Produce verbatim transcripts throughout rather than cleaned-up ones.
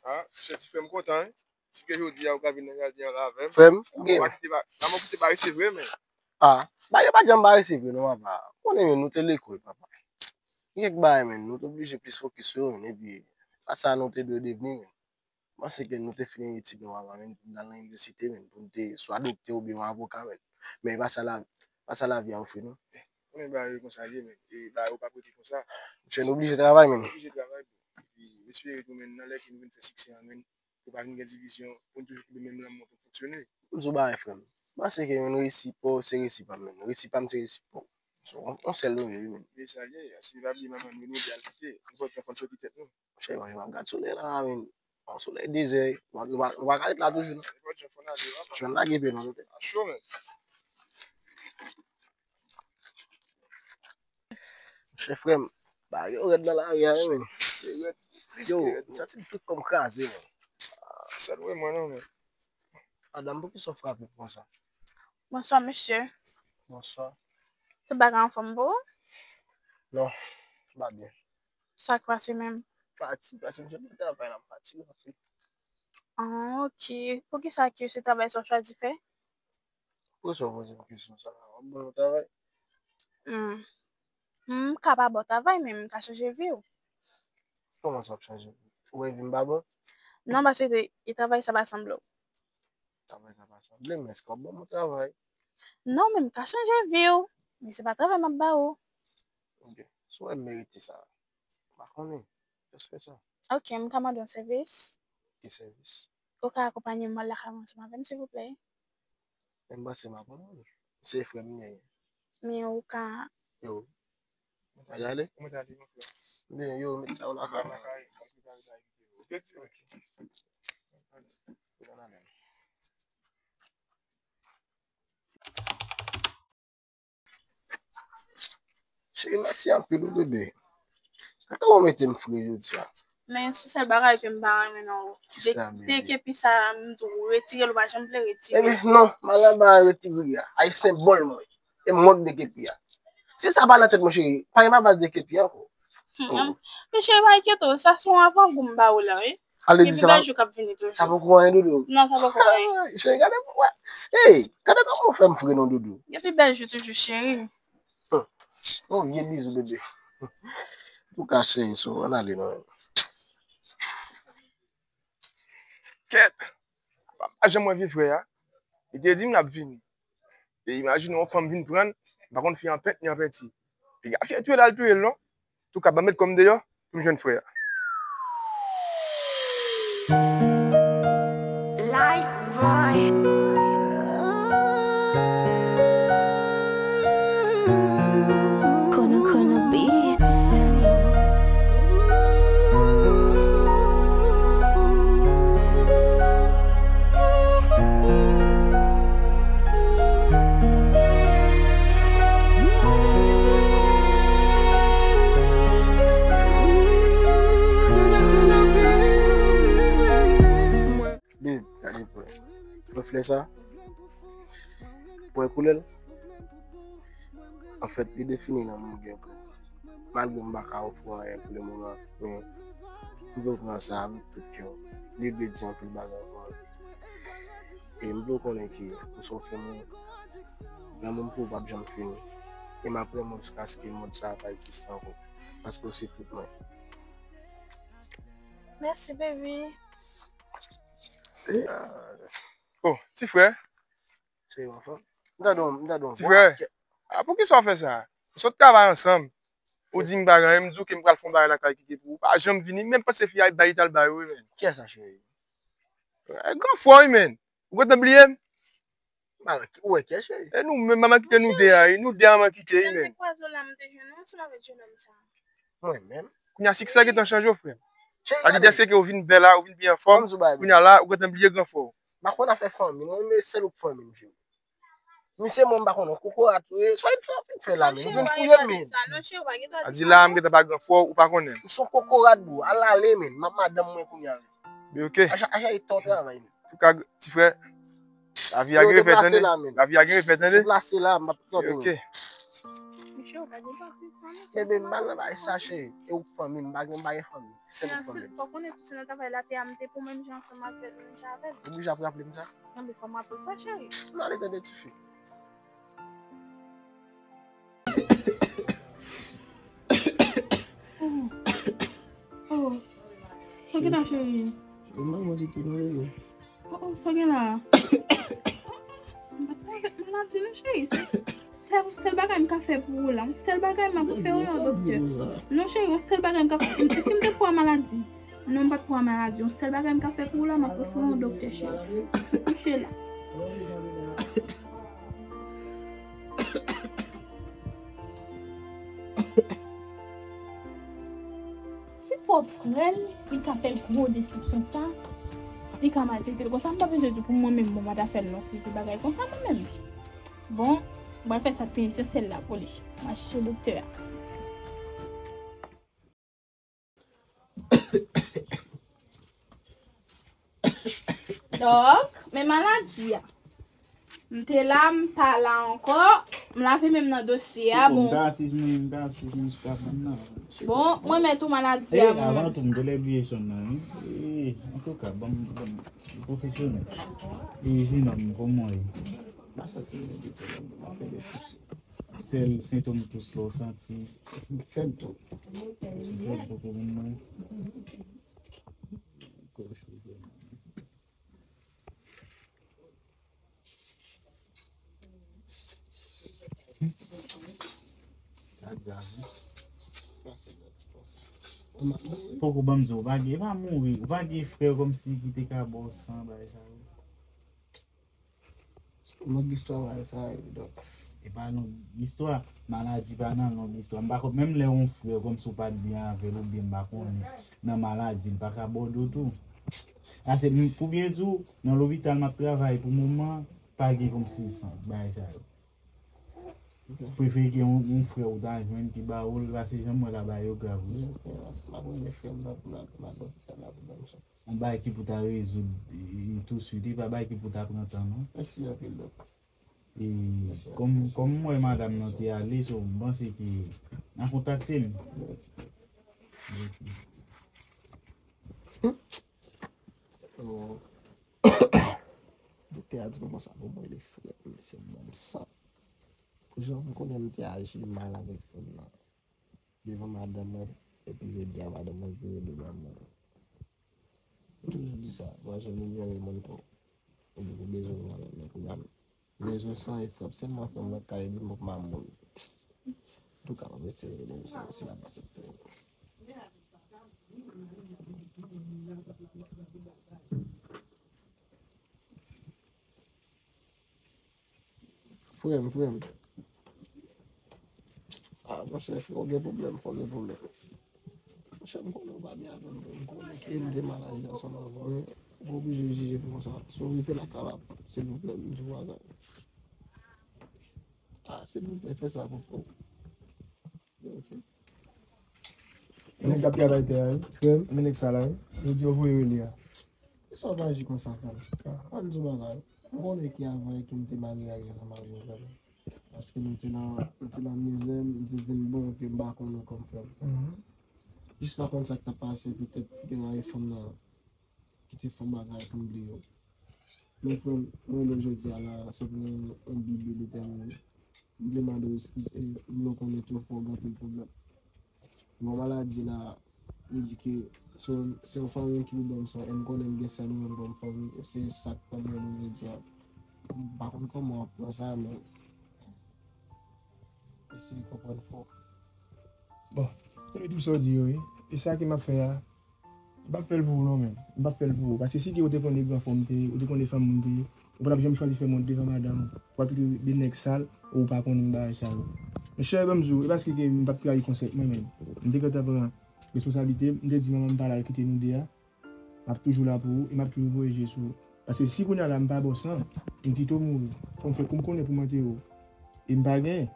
Ah, chè ti frè m kontan, wi. Si ke jodi a ou ka vin nan jaden an la avè m. Frè m, ou gen. Mwen pa kite ba, mwen kite ba rete vre, men. Ah, ba yo pa janm ba rete vre, non, papa. Konnen, men nou te lekòl, papa. Gen kèk bagay, men, nou te oblije plis fokis sou yo, men, epi, pa sa nou te dwe devni, men. Mwen panse ke nou te fini etid nou avan menm pou n al nan inivèsite menm, pou n te swa doktè oubyen yon avoka menm. Men e pa sa la, pa sa lavi a ofri nou. Konnen bagay yo konsa ye menm. E bagay yo pa prete konsa. Monchè, nou oblije travay menm. Nou oblije travay, bro. Epi, m espere tou menm nan lè ke nou vin fè siksè an menm, pou pa vin gen divizyon, pou n toujou kenbe menm lanmou pou n fonksyone. M di w bagay, frè m. M panse ke yon resi pa w se resi pa m menm. Resi pa m se resi pa w. So, on, on sèl nou ye, wi, menm. Men sa ye, si nou pa bliye manman nou, nou di al kite. Nou pa t fè fòn soti tèt nou. Monchè, mwen, m ap gad solèy la, men. Bon, solèy dezè, nou pa, nou pa, nou pa ka ret la toujou, non. Jwenn lage pye nou, tande. A cho, men. Monchè, frè m, bagay yo rèd nan lari a, wi, men. Yo, m santi m tout kò m kraze, men. Sa dwe mwen, non, men. Madanm, poukisa w frape m konsa? Bonswa, mesye. Bonswa. Tout bagay anfòm pou ou? Non, pa byen. Sa k pase menm? Fatig, paske m sot nan travay la, m fatige anpil. Ah, ok. Poukisa ke se travay sa w chwazi fè? Poukisa w poze m kesyon sa a? W ap ban m travay? Hmm. Hmm, m ka pa ba w travay, men m ka chanje vi w. Kòman sa w ap chanje vi m? Ou wè vi m pa bon? Non, paske e travay sa pa sanble w. Travay sa pa sanble m, men èske w ap ban m yon travay? Non, men m ka chanje vi w. Men se pa travay m ap ba ou. Ok. Si w wè m merite sa, m pa konnen. Just fè sa. Ok, m ka mande yon sèvis? Ki sèvis? Ou ka akonpanye m al lakay mwen ansanm avè m, silvouplè? Men m panse m ap konnen. Se frè m li ye. Men ou ka. Yo. Mwen ta ale? Mwen ta ale, mon frè. Men yo, met sa yo lakay mwen. Cheri, mèsi anpil, wi, bebe. Kaka w mete m fre jodi a. Men se sèl bagay ke m pa renmen nan ou. De, de kepi sa, m di w retire l, ou pa janm vle retire. Ebyen, non, m al anba a retire a. A e senbòl mwen. E m mank de kepi a. Si sa pa nan tèt mwen, cheri, pa gen pa baz de kepi ankò. Hmm, men cheri, pa enkyete w, sa se yon avangou m ba ou la, wi. Ale di sa pa, bèl jou k ap vini toujou. Sa poko anyen, doudou. Non, sa poko anyen. Cheri, gade, wè. Hey, gade kòman w fè m fre non, doudou. Gen pi bèl jou toujou, cheri. Hmm. Yon vye bizou, bebe. Antouka, cheri, so, ann ale non. Kèt. Pa, pa janm wè vye frè a. Li te di m l ap vini. E imajine yon fanm vin pran l, m pa konn fi an pent ni an penti. Piga fyè touye l al touye l non. Antouka, ban m met kò m deyò pou m jwenn frè a. Light boy. Kono Kono Beats. Babe, gade pou wè. Reflè sa. Pou wè koulè l. Anfèt, li defini lanmou m gen pou ou. Malgre m pa ka ofri w anyen pou le moman, men m vle w pran sa avèk tout kè w. Li vle di anpil bagay pou mwen. E m vle w konnen ke ou se yon fi m renmen. Lanmou m pou ou p ap janm fini. E m ap renmen w jiskaske mond sa a pa egziste ankò. Paske w se tout mwen. Mèsi, baby. Oh, ti frè. Se yon fanm. M tande yon, m tande yon vwa. Ti frè, a, poukisa w fè sa? Nou sot travay ansanm. Ou di m bagay, m di w ke m pral fè yon bagay lakay ki te pou ou. Pa janm vini, menm panse fi a bay li t al bay ou, wi, men. Kiyès sa, cheri? Eh, gran frè w, wi, men. Ou gentan bliye m? Ou wè kiyès, cheri? E nou menm, manman kite nou de a, wi. Nou de a manman kite, wi, men. Mwen menm? Kounye a siksè gentan chanje w, frè m. Cheri, a lidè se ke ou vin bèl la, ou vin pi anfòm. Kounye a la, ou gentan bliye gran frè w. M pa konn afè fanmi, mwen, men sèl ou k fanmi m, cheri. Misye, mwen, m pa konn, kokorat, wi. Sa w vin fè, w vin fè la, men. Ou vin fouye m, men. A di la, m gentan pa gran frè w, ou pa konnen. Ou se yon kokorat, bro. Al ale, men. M ap madanm mwen kounye a, men. Be, ok. Acha, acha, e tò travay, men. Antouka, ti frè, lavi a gen refè, tande. Lavi a gen refè, tande. Deplase la, m ap tande. Ok. Bebe, m pa nan bagay sa, cheri. E ou k fanmi m, m pa gen, m pa gen fanmi. Sèl ou k fanmi m. Fò konnen tou se nan travay la te a m te pou menm jan ansanm avè l, menm jan avè l. Ou oblije ap raple m sa? Bebe, fò m raple w sa, cheri. M ale tande tifi. Oh. Oh. Sa w gen la, cheri? Cheri, manman di tou nan rele. Oh, oh, sa w gen la? M pa t konn avèk maladi non, cheri. Se sèl, sèl bagay m ka fè pou ou la. Yon sèl bagay m ap fè ou yon doktè. Non, cheri, yon sèl bagay m ka fè. Èske m te pran maladi? Non, m pa t pran maladi. Yon sèl bagay m ka fè pou ou la, m ap fè yon doktè, cheri. Kouche la. Se pwòp frè l, li ka fè l gwo desepsyon sa, li ka maltrete l konsa. M pa bezwen di pou mwen menm, bon, m pa ta fè l non, se de bagay konsa mwen menm. Bon, m pral fè sa k pi esansyèl la pou li. M al chèche doktè a. Dòk, men maladi a. M te la, m pa la ankò. M lave men m nan dosye a, bon. M ta asiz mwen, m ta asiz mwen sou tab mwen nan. Bon, mwen mèt ou maladi a, mwen. Avan tou, m te lè bliye sòn nan, wi. Antouka, bon, bon, pwofesyonèl. E jenòm, kòman w ye? M pa santi mwen byen, m ap fè de touse. Sèl sentòm tous la w santi? Santi m fèb tou. Ou fèb tou pou moun nan? Kò w cho vrèman. Poko ban m di w, ou pa gen, ou pa mouri, ou pa gen frè w kòmsi ki te ka ba w san, bagay sa yo. Long istwa bagay sa yo, dòk. E pa long istwa, maladi pa nan long istwa. M pa konn, menm lè yon frè kòmsi w pa t byen avè l oubyen m pa konnen nan maladi, l pa ka bòde w tou. Ase, m, pou byen di w, nan lopital m ap travay pou moman, pa gen kòmsi san, bagay sa yo. Ok. Prefere ke yon, yon frè ou ta jwenn ki ba ou l, pase jan m wè la bagay yo grav, wi. Ok, m ap renmen frè m nan pou l al, pou l al lopital la pou l ban m san. Yon bagay ki pou ta rezoud, e, e, touswit, e pa bagay ki pou ta pran tan, non. Mèsi anpil, dòk. E, mèsi, kòm, mèsi, kòm m wè madanm nan te ale, so, m panse ke n a kontakte m. Ok. Oh. Doktè a di m konsa pou mwen, li frè m, se menm san. Pou jan m konnen m te aji mal avèk fanm nan devan madanm mwen, epi jodi a madanm mwen vire do ban mwen. M toujou di sa, mwen janm inyore moun tou. Ou di ou bezwen mwen, men kounye a m bezwen san e frè m. Sèlman frè m nan k ka ede m pou m pa mouri. Antouka, m ap eseye ede misye si l ap aksepte. Frè m, frè m. Ah, monchè, frè, ou gen pwoblèm, frè, ou gen pwoblèm. Monchè, m konnen ou pa byen avè m, m konnen ke m te mal aji ansanm avè w, men ou pa oblije jije m konsa. Si w rive lakay la, silvouplè, m di w bagay. Ah, silvouplè, fè sa pou frè w. Ok. Nèg k ap travay tè a, wi. Frè m, men nèg sa la, wi. Yo di yo voye rele a. Kisa w pa aji konsa, frè m? Ann di w bagay. M konnen ke avan e ke m te mal reyaji ansanm avè w, frè m. Paske nou te nan, nou te nan mizè, m te vin bon, ke m pa konnen w kòm frè m. Mhm. Jis pa konn sa k t ap pase, petèt gen anyen fanm nan ki te fè yon bagay pou m bliye w. Men frè m, mwen rele w jodi a la, se pou yon, yon bi byen detèmine. M vle mande w eskize, m vle w konnen tou fò w gen anpil pwoblèm. Gon maladi la, m di ke se yon, se yon fanmi ki pou ban m san, e m konnen m gen sèl ou menm kòm fanmi, e se sa k fè m rele w jodi a. M pa konn kòman w ap pran sa, men eseye konprann fò. Bon, tande tout sa w di yo, wi. E sa ke m ap fè a, m p ap fè l pou ou non, men. M p ap fè l pou ou. Paske si ke ou te konn de gran frè w m te ye, ou te konn de fanmi m te ye, ou pa t ap janm chwazi fè m wont devan madanm ou. Ou pa toujou de nèg sal, ou pa konnen bagay sa yo. Monchè, ban m di w, e paske ke m p ap trayi konsèp mwen menm. M te gentan pran responsablite m, m te di manman m pa la, l kite nou de a. M ap toujou la pou ou, e m ap toujou voye je sou ou. Paske si kounye a la m pa ba w san, m kite w mouri, fò m fè kou m konnen pou m antere w. E m pa genyen,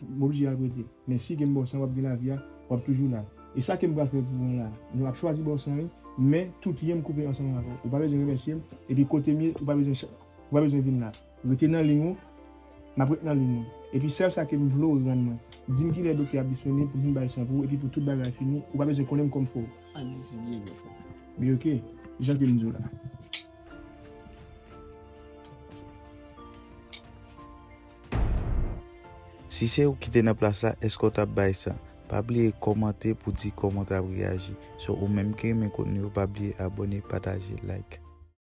m oblije al prete. Men si ke m ba w san, w ap gen lavi a, w ap toujou la. E sa ke m pral fè pou ou an la, m ap chwazi ba w san wi, men tout lyen m koupe ansanm avè w. Ou pa bezwen remèsye m, epi kote m ye, ou pa bezwen cha-, ou pa bezwen vin la. Rete nan liy ou, m ap ret nan liy mwen. Epi sèl sa ke m vle w rann mwen. Di m kilè doktè ap disponib pou m vin bay san pou ou epi pou tout bagay fini, ou pa bezwen konnen m kòm frè w. Ann deside, bro. Bi oke, jan ke m di w la. Si se ou ki te nan plas la, èske w t ap bay san? Pa bliye kòmante pou di kòman w t ap reyaji. So, ou menm ki renmen kontni yo, pa bliye abòne, pataje, like.